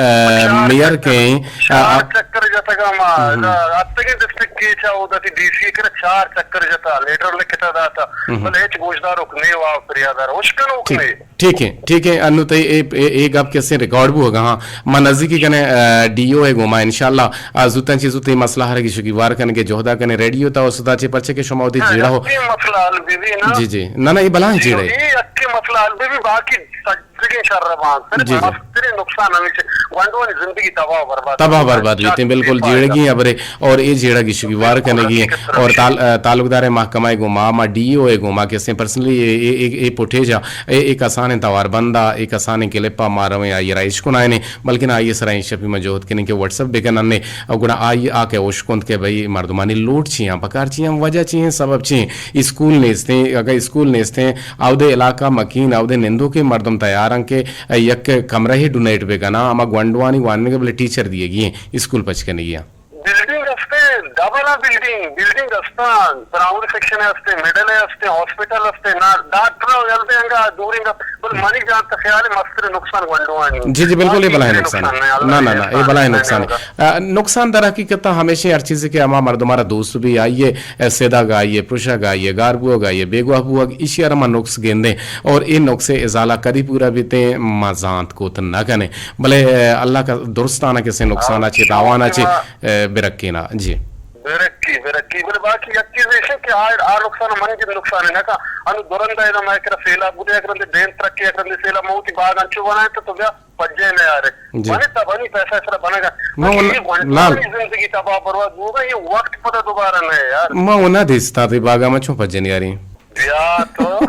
میئر کہیں، آ، چار چکر جتگ ما، ہم۔ اتگیں ڈسٹرکٹ کیچ ء اودا تی ڈی سی ء کرا چار چکر جتا، لیٹر لکھتا داتا، ہم۔ بلے ہچ گوشداروک نے وا فریادار، اشکنوک ٹھیک، نے۔ ٹھیک ہے، ٹھیک ہے، انو تئی اے، اے، اے گپ کسے ریکارڈ بوگا ہاں۔ ما نزدیکی کنے، آ، ڈی او ء گوما انشاءاللہ، آ، زوتاں چی زوت اے مسئلہ ہر گیشو گیوار کنے کہ جہدا کنے ریڈیو تا استاد چی پرچہ کہ شما اودے ہاں، جیڑا ہو۔ یکے مسئلہ حل بی بی نا۔ جی، جی۔ نہ، نہ، اے بلاہیں جیڑے۔ اے یکے مسئلہ حل بی بی، باقی سج دگہ شر باں، صرف جی، جی۔ مستریں نقصان ہمیش گونڈوانی زندگی تباہ و برباد تباہ و برباد بیتیں، بالکل جیڑگی ہیں ابرے، اور اے جیڑگ ایشی وار کنگی ہیں، اور تال-، تعلقدار محکمہ گوما، ما ڈی او گوما کہ استیں پرسنلی اے، اے، اے، اے پوٹیج اے، اے کسانیں توار بندا، اے کسانیں کلپا ما رویں آئی را اشکنائیں، بلکن آئی سرا ایں شپی ما جہد کنیں کہ واٹس اپ بکنن نے، اور گڑا آئی آ کہ اوشکنت کہ بھئی مردمانی لوٹ چی ہیں، پکار چی ہیں، وجہ چی ہیں، سبب چی ہیں، اسکول نیستیں، اگر اسکول نیستیں، اودے علاقہ مکین، اودے نندوکیں مردم تیار انت کہ یک کمرہ ڈونیٹ بہ کناں، ہما گونڈوانی وانگ ء بلے ٹیچر دیگی ہیں، اسکول پچ کنگی ہیں۔ بلڈنگ استے، ڈبل ء بلڈنگ، بلڈنگ استاں، پرائمری سیکشن استے، مڈل استے، ہاسپٹل استے، نا ڈاکٹر یل دے انگا دورنگ، بل منی جان تو خیال ہے مستر نقصان گونڈوانی۔ جی، جی، بالکل، یہ بلاہیں نقصان ہے۔ نہ، نہ، نہ، یہ بلاہیں نقصان ہے۔ آ، نقصان در حقیقت ہمیشہ ہر چیزے کہ ہما مردم را دوست بھی آئیے، سیدھا گائیے، پرشا گائیے، گار بوگ آئیے، بیگواہ بوگ، ایشی ء را ما نقص گندیں اور اے نقص ء ازالہ کدی پورا بیتیں ما زانت کوت نہ کنیں، بلے، اے، اللہ کا درستانہ کسے نقصان ء چے، تاوان ء چے، اے، برکینا۔ جی۔ برکی، برکی، بلے باقی یک چیز ایش کہ آ، آ نقصان من جن نقصان نہ کا، انو درندہ ادا مئے کرا سیلاب بوتے، یک رندے ڈیم ترقی، یک رندے سیلاب موتی باغ انچو بنائے تو، تو بیا پجے نہ یارے۔ جی۔ بنے تبانی پیسہ سرا بنگا۔ ما باقی ون-، یہ گونڈوانی لال۔ زندگی تباہ برباد ہوگا، یہ وقت پتہ دوبارہ نہ ہے یار۔ ما ونا دیستا تے باغا ما چون پجن یاری۔ بیا تو۔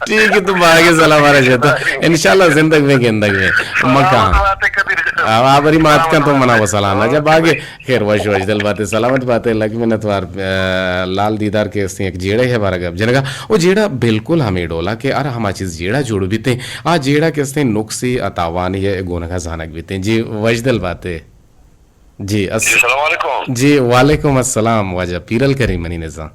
ٹھیک ہے، تو باغے سلام آ رہا جاتا۔ انشاءاللہ زندگ میں گندگ میں۔ ما کہاں۔ سلامت بات ہے کبیر جان۔ آ، آ، بری مات کا تو منا وہ سلام۔ جب باغے خیر، وش وش، دل باتے، سلامت باتے، لک منت وار، آ، لال دیدار کہ استیں یک جیڑہ ہے بارا گپ جنگا۔ او جیڑہ بالکل ہمے ڈولا کہ ہر ہما چیز جیڑہ جوڑ بیتے، آ جیڑہ کہ استیں نقصی، آ تاوانی ہے، گونگا زانگ بیتے۔ جی، وش دل باتے۔ جی، اس-، جی، السلام علیکم۔ جی، وعلیکم السلام، واجہ پیرل کریم منی نزاں۔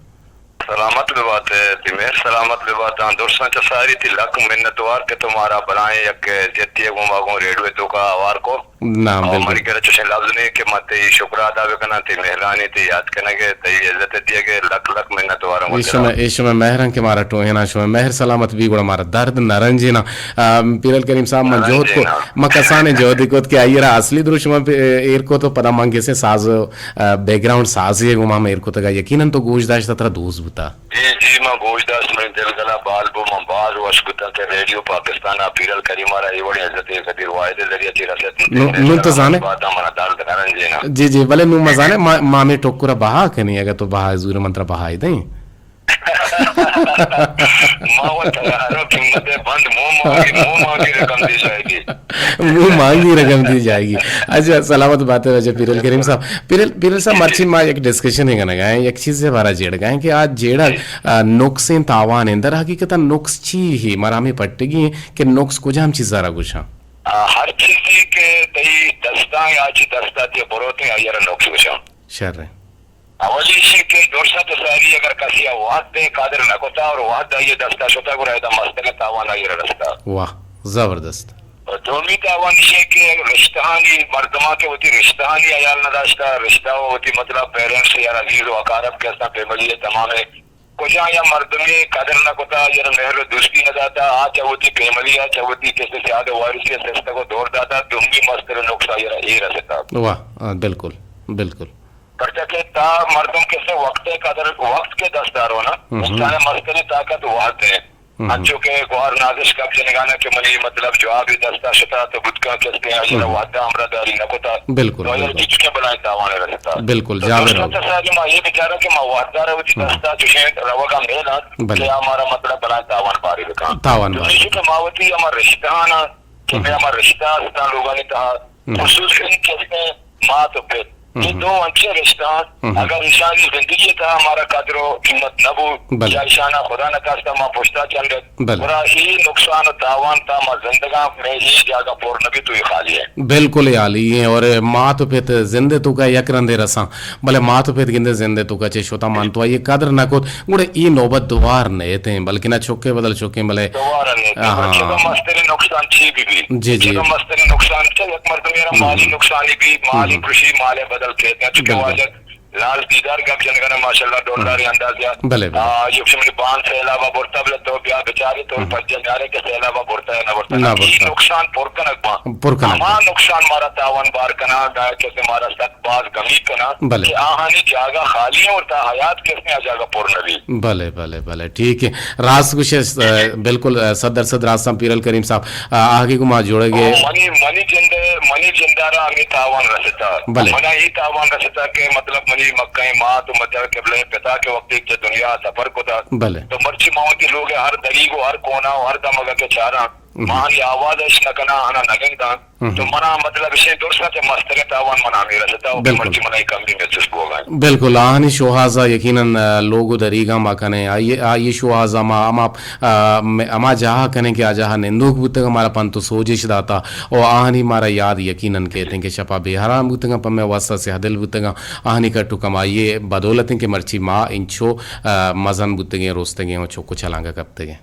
سلامت بہ بات ئے، تئی مہر سلامت بہ بات۔ آں درساں چہ ساری تئی لک منتوار کہ تو مارا بلائیں یک جتی ء گوں ما گوں ریڈیو ء توکا ہوار کو۔ نہ، اور بالکل۔ منی کرا چوشیں لفظ نہیں کہ من تئی شکر ادا بکناں، تئی مہرانی، تئی یاد کنگ ء، تئی عزت دیگ ء، لک لک منت وارم۔ اے شمئے، اے شمئے مہرن کہ مارا ٹوہیناں، شمئے مہر سلامت بی گڑا مارا درد نہ رنجیناں۔ آ، پیرل کریم صاحب، من جہد کو، نہ رنجیناں۔ من کسانیں جہدی کت کہ آئی را اصلی درو شما پہ ایر کو تو پدا من کسے ساز، آ، بیک گراؤنڈ سازی گوما ہم ایر کتگا، یقیناً تو گوش داشتا ترا دوست بوتا۔ جی، جی، من گوش داشت، منی دل گلا بال بو، من باز وش بوتاں کہ ریڈیو پاکستان ء پیرل کریم ء را اے وڑیں عزت ء قدیر واحد ء ذریعہ چہ رست۔ نو-، نون تو زانے؟ باتاں منا درد نہ رنجینا۔ جی، جی، بلے نون مزانے ما، ما ہمیں ٹکر ء بہا کنی، اگر تو بہا زور من ترا بہا دیں۔ ما و تیار و قیمت بند مو مانگی، مو مانگی رقم دی جائے گی۔ مو مانگی رقم دی جائے گی۔ اچھا، سلامت بات ہے، اچھا، پیرل کریم صاحب۔ پیرل، پیرل صاحب، مرچی ما یک ڈسکشن ہی کنگا ہیں، یک چیز سے بارا جیڑگا ہیں کہ آج جیڑگ آ، نقص ایں تاوان ایں۔ در حقیقت نقص چی ہی؟ مارا ہمے پٹگی ایں کہ نقص کجام چیز ء را گوشاں؟ آ، ہر چیزے کہ تئی دستاں یا چی دستا تئی بروتیں، آئی ء را نقص گوشاں۔ شر ایں۔ اولی ایشی کہ درسا تو ساری اگر کسی ء وہد دے قادر نہ کتا اور وہد آئی ء دستا شتا، گڑا ادا مستریں تاوان آئی ء را رستا۔ واہ، زبردست۔ اور دومی تاوان ایشی کہ رشتہانی، مردماں کہ وتی رشتہانی حیال نہ داشتا، رشتہ و وتی مطلب پیرنٹس یا عزیز و اقارب کہ استاں فیملی ء تمام کجا یا مردمے قدر نہ کتا، یا مہر و دوستی نہ داتا، آ چہ وتی فیملی ء، چہ وتی کسے سیاد و وارثی ء سستگ و دور داتا، دومی مستر نقص آئی را اے رستا۔ واہ، آ، بالکل، بالکل۔ پرچا کہ تا مردم کسے وقت قدر، وقت کے دست دارو نا، ہم، ہم۔ انسان مستری طاقت وقت ہے۔ ہم، ہم۔ انچو کہ گوہر نازش گپ جنگانا کہ منی مطلب جواب دستا شتا تو بوت کن کسے آئی را، ہم۔ وعدہ ہمراہ داری نہ کتا۔ بالکل، تو آئی بالکل۔ چیز کے بلائیں تاوان رستا۔ بالکل، تو جابر دوستاں ہو۔ تو ساری ما یہ بیچارہ کہ ما وعدہ رو وتی، ہم۔ دستا چوشیں روگا میل آت، بلے۔ کہ ہمارا مطلب بلائیں تاوان باری بکن۔ تاوان تو باری۔ ایشی کہ ما وتی ہما رشتہ آنا کہ، ہم۔ میں ہما رشتہ استان لوگانی تہا، ہم۔ خصوصاً کسے مات و پت۔ اے، ہم۔ دو انچیں رشتہ انت، ہم۔ اگر ایشانی زندگی ء تہا ہمارا قدر و قیمت نہ بو، بلے۔ یا ایشانا خدا نہ خواستہ ما پشتا چل گت، بلے۔ گڑا اے نقصان و تاوان تا ما زندگاں، میں اے جاگہ پر نہ بی تو اے خالی ہے۔ بالکل اے حالی ہیں، اور مات و پت زندے توکا یک رندے رساں، بلے مات و پت گندے زندے توکا چے شتا مان تو آئی قدر نہ کت، گڑا اے نوبت دوار نہ ایتیں، بلکہ نہ چکے بدل چکیں، بلے دوار نہ ایتیں۔ ہاں۔ چکے مستریں نقصان چی بی بی؟ جی، جی۔ چکے مستریں نقصان چے یک مردمے را، ہم۔ مالی نقصانی بی، مالی، ہم۔ کشی، مالے بدل کیت۔ چکے، ہم۔ واجہ لال دیدار گپ جنگا نا ماشاءاللہ ڈولدار، ہم۔ انداز یا۔ بلے، بلے۔ آ، یک شمنی بان سیلاب ء برتا بلے تو بیا بچارے تو، ہم۔ پجا نیارے کہ سیلاب ء برتا یا نہ برتا۔ نہ برتا۔ نقصان پر کنگ باں۔ پر کنگ ہما باں۔ نقصان مارا تاوان بار کنا، دا کسے مارا سک باز گمی کنا، بلے۔ کہ آہانی جاگہ خالی ہیں اور تا حیات کسے آ جاگہ پر نہ بی۔ بلے، بلے، بلے، ٹھیک ہے۔ راست گوشے، جی، جی۔ بالکل، صد درصد راست ہم پیرل کریم صاحب۔ آ، آگے گما جوڑے گے۔ او، منی، منی جند، منی جندارا ہمیں تاوان رستا۔ بلے۔ منا یہ تاوان رستا کہ مطلب منی مکہ مات و مدر قبلہ پتا کے وقت ایک دنیا سفر کتا۔ بلے۔ تو مرچی ما وتی لوگ ہر دریگ و ہر کونا و ہر دمگا کے چاراں۔ ہم۔ ما آنی آواز اش نہ کناں، آنا نہ گنداں۔ ہم۔ تو منا مطلب اشیں درساں چہ مستریں تاوان منا ہمیں رستا و بالکل۔ مرچی منا یہ کمی محسوس بوگا۔ بالکل، آہانی شوہازا یقیناً، آ، لوگ و دریگاں ما کنیں۔ آئی، آئی شوہازا ما ہما، آ، م-، ہما جاہا کنیں کہ آ جاہا نندوک بوتگاں، مارا پنت و سوجش داتا و آہانی مارا یاد یقیناً کیتیں کہ شپا بے حرام بوتگاں، پہ مئے واسطہ سیاہ دل بوتگاں۔ آہانی کٹ و کمائی بدولتیں کہ مرچی ما انچو، آ، مزن بوتگیں، رستگیں و چک و چلانگا کپتگیں۔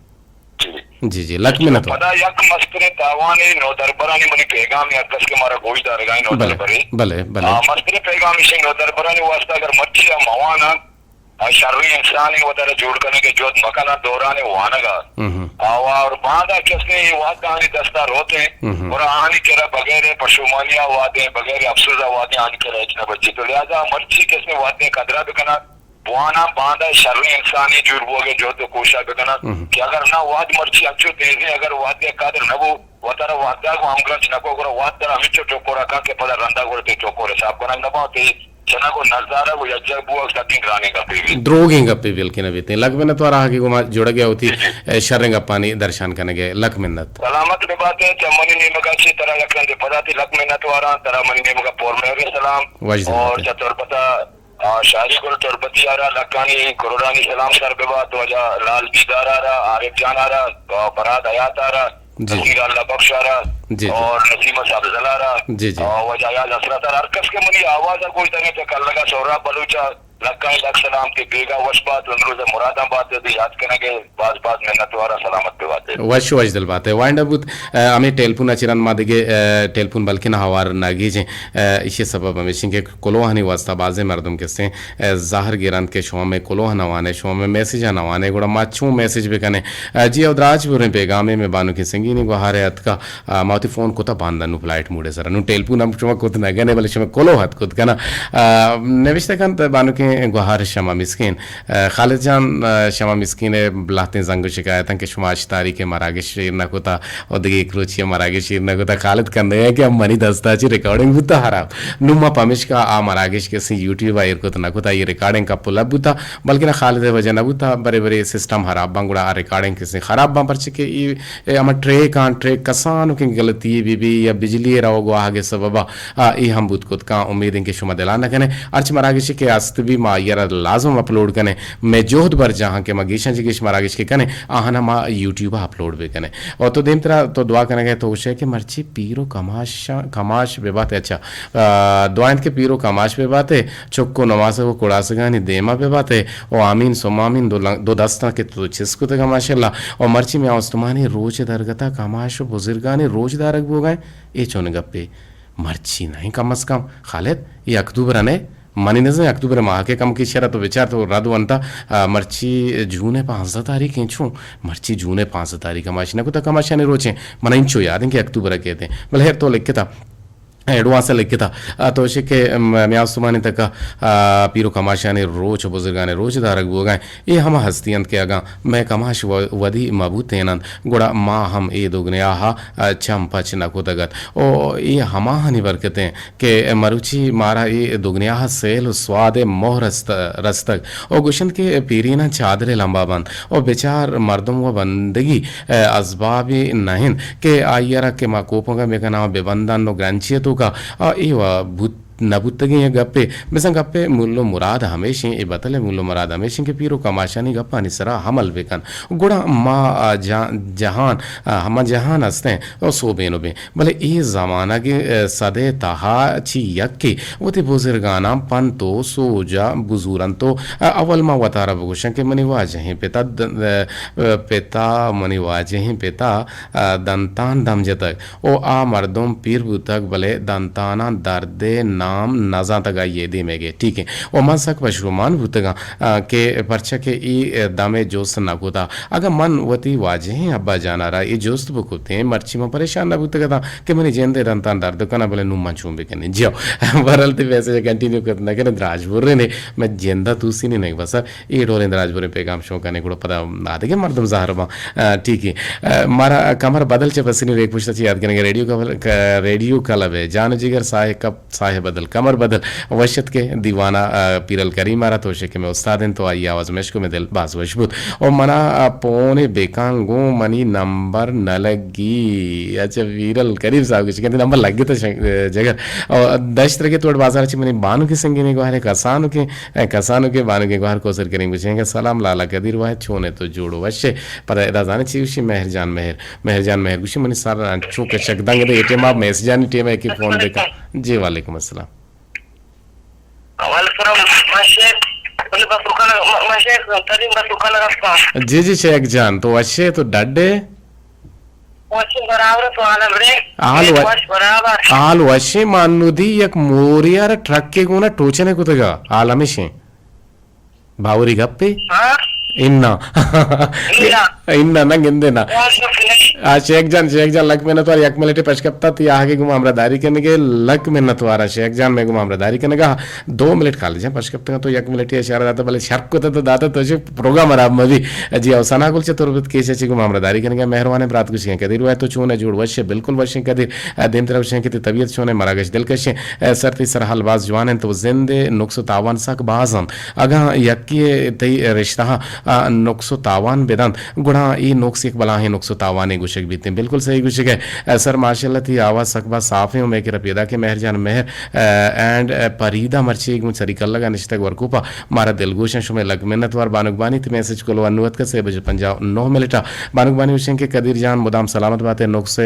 جی۔ جی، جی، لک منت وار۔ پدا یک مستریں تاوانے نودربرانی منی پیغام، یک کس کہ مارا گوش دارگائیں بلے، نودربرے۔ بلے، بلے۔ آ، مستریں پیغام ایشی نودربرانی واسطہ اگر مرچی آ موانا، آ شریں انسانے وتارا جوڑ کنگے جہد مکنا دوران وانگا۔ ہم۔ آوا اور باندا کسے یہ وقت آنی دستا روتے، ہم۔ اور آنی کرا بغیر پشومانی آ وادیں، بغیر افسوس آ وادیں آنی کرا ہچ نہ بچی۔ تو لہذا مرچی کسے وادیں قدرہ بکنا، بواناں باندا شریں انسانے جوڑ بوگے جہد و کوشاں بکناں ہم۔ کہ اگر نہ وہد مرچی انچو تیزیں، اگر وہد یک قدر نہ بو، وتارا وہدا گوں ہمگرنچ نہ کو، گڑا وہد ترا ہمینچو ٹکورا کن کہ پدا رندا گڑا تئی ٹکور حساب کنگ نہ باں، تئی چنگ و نزارگ و یکجاہ بوگ سکیں گرانیں گپے بیت۔ دروگیں گپے بلکہ نہ بیتیں۔ لک منت وار آہگے گوں ما جڑگ ء وتی، جی، جی۔ اے، شریں گپانی درشان کنگ ء۔ لک منت۔ سلامت ببات ئے، چہ منی نیمگا چہ ترا یک رندے پدا تئی لک منت واراں، ترا منی نیمگا پر مہریں سلام۔ واجہ اور سلامت۔ چہ تربتا آ، شاعری گل تربتی آرا لکانی کروڑانی سلام سر ببات، واجہ لال دیدار آرا، عارف جان آرا، آ، فرہاد حیات آرا، جی۔ نصیر اللہ بخش آرا، جی، جی۔ اور نسیم صاحب زل آرا، جی، جی۔ آ، واجہ ایاز حسرت آرا، ہر کس کہ منی آواز ء گوش داریں چہ کلگا سہراب بلوچ ء، لکاں لک سلام کہ بیگاہ وش بات، امروز مراداں بات، یاد کنگے باز باز منتوار، سلامت بہ بات۔ وش وش دل بات۔ وانڈا بوت، ء، ہمیں ٹیلیفون ء چہ رند ما دگہ، ء، ٹیلیفون بلکن ہوار نہ گیجیں۔ ء، ایشی سبب ہمیشیں کہ کلوہانی واسطہ بازیں مردم کسیں، ء، زہر گرنت کہ شما میں کلوہ نہ وانے، شما میں میسج نہ وانے، گڑا ما چون میسج بکنیں؟ ء، جی او دراج بریں پیغامے میں بانو کی سنگینی گوہارے اتکا، آ، ما وتی فون کتا باندا نوں فلائٹ موڈ ء سرا۔ نوں ٹیلیفون ہم شما کت نہ کنے، بلے شما کلوہ ات کت کنا۔ آ، نوشتہ کنت بانکیں گوہار شما مسکین۔ آ، خالد جان، آ، شما مسکین ء لہتیں زنگ و شکایتاں کہ شما ہشت تاریخ ء مراگش شیر نہ کتا و دگہ یک روچی ء مراگش شیر نہ کتا۔ خالد کندگا کہ ہم منی دستا چی ریکارڈنگ بوتا ہراب۔ نوں ما پمیشکا آ مراگش کسیں یوٹیوب ء ایر کت نہ کتا، یہ ریکارڈنگ کپ و لب بوتا، بلکن خالد ء وجہ نہ بوتا، برے برے سسٹم ہراب باں گڑا آ ریکارڈنگ کسیں خراب باں، پرچہ کہ ای اے ہما ٹریک آں، ٹریک کسانکیں غلطی بہ بی یا بجلی ء روگ ء واہگ ء سبب ء، آ، اے ہم بوت کت کاں۔ امید انت کہ شما دلا نہ کنے۔ ہرچ مراگشے کہ است بی ما آئی ء را لازم اپلوڈ کنیں۔ مئے جہد برجاہ آں کہ ما گیشاں چہ گیش مراگش کہ کنیں، آہاں ما یوٹیوب ء اپلوڈ بہ کنیں۔ اور تو دیمترا تو دعا کنگ ء تو گوشے کہ مرچی پیر و کماش، کماش بہ بات۔ اچھا، آ، دعا انت کہ پیر و کماش بہ بات۔ چک و نماسگ و کڑاسگانی دیما بہ بات ء، و آمین ثم آمین دو لنگ، دو دستاں کہ تو چست کتگ ماشاءاللہ۔ و مرچی میاں استمانی روچ درگتا کماش و بزرگانی روچ دارگ بوگا ایں۔ اے چون گپے؟ مرچی نہیں کم از کم۔ خالد، اے اکتوبر ء نئے؟ منی نزن اکتوبر ماہ کے کم کی شرط و بچار تو رد ونتا، آ، مرچی جون ء پانزدہ تاریخ ایں چون؟ مرچی جون ء پانزدہ تاریخ کماش نہ کتا، کماشانی روچ ایں۔ من انچو یاد ایں کہ اکتوبر ء کہتے ہیں۔ بلے ہر تو لکھتا۔ ایڈوانس ء لکھتا، آ، تو شے کہ، م-، میاں استمانی تک ء، آ، پیر و کماشانی روچ و بزرگانی روچ دارگ بوگا ایں۔ اے ہما ہستی انت کہ اگاں مئے کماش و-، ودی مہ بوتین انت، گڑا ما ہم اے دگنیا ء، آ، چم پچ نہ کتگ ات۔ او اے ہماہانی برکت انت کہ مروچی مارا اے دگنیا ء سیل و سواد ء موہ رست-، رستگ۔ او گوشنت کہ پیریناں چادرے لمبا بنت۔ او بچار مردم و بندگی ء ازبابے نہ انت کہ آئی ء را کہ ما کوپگ ء بہ کناں و بہ بندن و گرنچی ء توکا، آ، اے و بوت نہ بوتگیں یک گپے۔ بزاں گپے مول و مراد ہمیش انت، اے بتل ء مول و مراد ہمیش انت کہ پیر و کماشانی گپانی سرا عمل بہ کن۔ گڑا ما، آ، جا-، جہان، آ، ہما جہان ہستیں و سوبین و بیں۔ بلے اے زمانگ ء سد ء تہا چہ یکے وتی بزرگاناں پنت و سوج ء بزورنت و اول ما وتارا بگوشاں کہ منی واجہیں پتا د-، پتا، منی واجہیں پتا دنتان دم جتگ و آ مردم پیر بوتگ، بلے دنتاناں درد ء نام نزانتگ آئی ء دیمے گے۔ ٹھیک ہے۔ و من سک پشومان بوتگاں، آ، کہ پرچا کہ ای دم ء جست نہ کتا۔ اگاں من وتی واجہیں ابا جان ء را اے جست بکتیں، مرچی من پریشان نہ بوتگ اتاں کہ منی جند ء دنتان درد کناں، بلے نوں من چون بکنیں؟ جیو، بہرحال تئی میسج ء کنٹینیو کت نہ کنیں، دراج بریں، مئے جند ء توسینینگ بس اے ڈولیں دراج بریں پیغام شوں کنیں، گڑا پدا آدگہ مردم زہر باں۔ آ، ٹھیک ہے۔ آ، مارا کمر بدل چہ پسنی ریک پشت چہ یاد کنیں، ریڈیو کلب، ک-، ریڈیو کلب ہے، جان جگر ساہ کپ ساہ بدل، کمر بدل۔ وش اتکے دیوان ء، آ، پیرل کریم ء را، تو شے کہ مئے استاد انت، تو آئی آواز مشکو مئے دل باز وش بوت۔ او منا، آ، پونے بکن گوں منی نمبر نہ لگی۔ اچھا، پیرل کریم صاحب گوشی کہ نمبر لگی تو شنگ-، جگر۔ او دشت رگے توڑ بازار چی منی بانو کی سنگینے گوارے، کسانو کے، اے، کسانو کے بانو کے گوار کوسر کریم گوشی کہ سلام لالا قدیر واحد، چونے تو جوڑو وشے۔ پدا ادا زانے چی گوشی؟ مہر جان مہر۔ مہر جان مہر گوشی، منی سر انچو کشک دنگ دے، اے ٹیم ء میسجانی ٹیم ء کہ فون بکن۔ جی، وعلیکم السلام۔ وعلیکم السلام۔ من شیخ، من بس رکن، من شیخ ترین بس رکن رفتم۔ جی، جی، شیخ جان، تو وشے، تو ڈڈے؟ وشے برابر، تو عالم رے؟ حال و-، وش برابر۔ حال وشے، مانودی یک موریار ٹرک کے گونا ٹوچنے کتگا، حال ہمیشیں۔ باوری گپے؟ ہاں؟ انا۔ انا۔ انا نہ گندے نا۔ آ، شیخ جان، شیخ جان، لک منت وار، یک منٹے پشکپتا، تی آہگے گوما ہمراہ داری کنگے، لک منت وارا شیخ جان، میں گوما ہمراہ داری کنگا۔ دو منٹ خالد جان پشکپتگا، تو یک منٹے اشارہ داتا، بلے شرپ کتا تو داتا، تو شے پروگرام خراب مبی۔ جی، او ثنا گل چہ تربت کیش چی گوما ہمراہ داری کنگا۔ مہربان برات گوشی ہیں، قدیر وای تو چون ہے، جوڑ وش ہے؟ بالکل وش ہیں قدیر۔ آ، دیم طرف شیں کہ تی طبیعت چون ہے، مراگش دلکش ہیں۔ آ، سر تی سر حال باز جوان ہیں، تو زندے نقص و تاوان سک باز ہیں۔ اگاں یکے تئی رشتہ آ، نقص و تاوان بدنت، گڑا اے نقص یک بلاہیں نقص و تاوانے گوشگ بیت۔ بالکل صحیح گوشگ ئے۔ آ، سر ماشاءاللہ تئی آواز سک باز صاف ایں، مئے کرا پیداک ئے مہر جان مہر، آ، اینڈ، آ، پریدا مرچی گوں سری کلگا نشتگ ورکوپا، مارا دلگوش ایں، شمئے لک منت وار۔ بانک بانی تئی میسج کلو انو اتکگ، سے بجے پنجاہ و نو منٹ ءَ۔ بانک بانی گوش ایں کہ قدیر جان مدام سلامت بات ئے، نقص،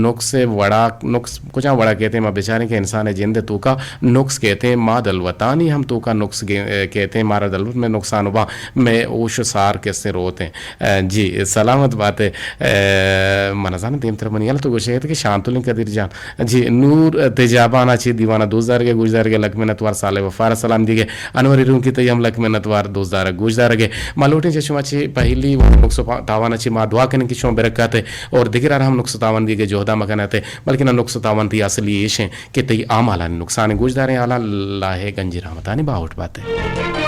نقص وڑا، نقص کجام وڑا کئیت ایں، ما بچاریں کہ انسان ءِ جند ءِ توکا نقص کئیت ایں، ما دلوتانی ہم توکا نقص گے-، کئیت ایں، مارا دلوت مئے نقصان باں، مئے ہوش و سار کسیں روت ایں۔ آ، جی، سلامت بات ئے۔ آ، من نزاناں دیمتر منی ہیال تو گوشگ ات کہ شانتلیں قدیر جان۔ جی، نور تیجابان ءَ چہ دیوان ءَ دوست دارگ ءَ گوش دارگ ءَ لک منت وار، صالح وفار ءَ سلام دیگ ءَ، انور رونکی تئی ہم لک منت وار دوست دارگ گوش دارگ ءَ۔ ما لوٹیں چہ شما چہ پہلی وقت نقص و پا-، تاوان ءَ چہ ما دعا کنیں کہ شما برکات ئے اور دگرار ہم نقص و تاوان دیگ ءِ جہدا مکن ات ئے، بلکنا نقص و تاوان تئی اصلی ایش ایں کہ تئی اعمالانی نقصان ایں۔ گوش داریں حالاں، اللہ ءِ گنجیں رحمتانی باہوٹ بات ئے۔